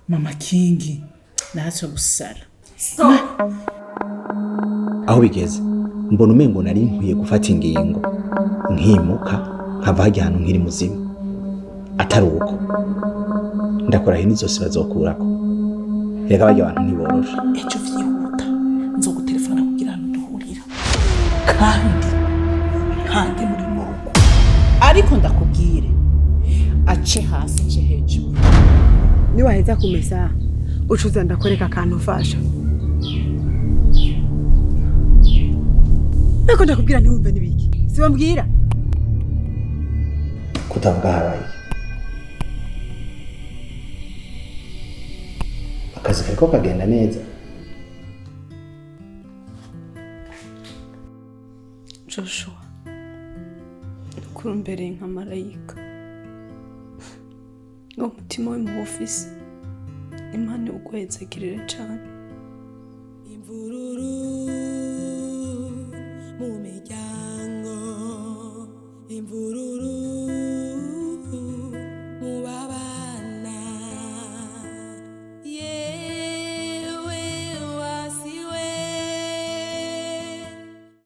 Mama Kingi natwe gusara. Aho bigeze mbona umengo nari nkwiye gufata ingingo nkimuka, nkava hajya ahantu nkiri muzima. Atari uko, ndakora hino zose bazokurako. Reka barya abantu ntiboroshe. Ejo vyihuta nzogutelefona kugira ahantu duhurira, kandi nkange muri mu rugo. Ariko ndakubwire, ace hasi nce hejuru. Niwaheza kumesa, ucuza ndakwereka akantu ufasha. Nako ndakubwira ntiwumve n'ibiki siwambwira. Kutavuga, habaye iki? Akazi kariko kagenda neza? Joshua, ntukurumbereye nka marayika. Uwo mutima we mu ofisi, Imana iwuguhezagirire cane.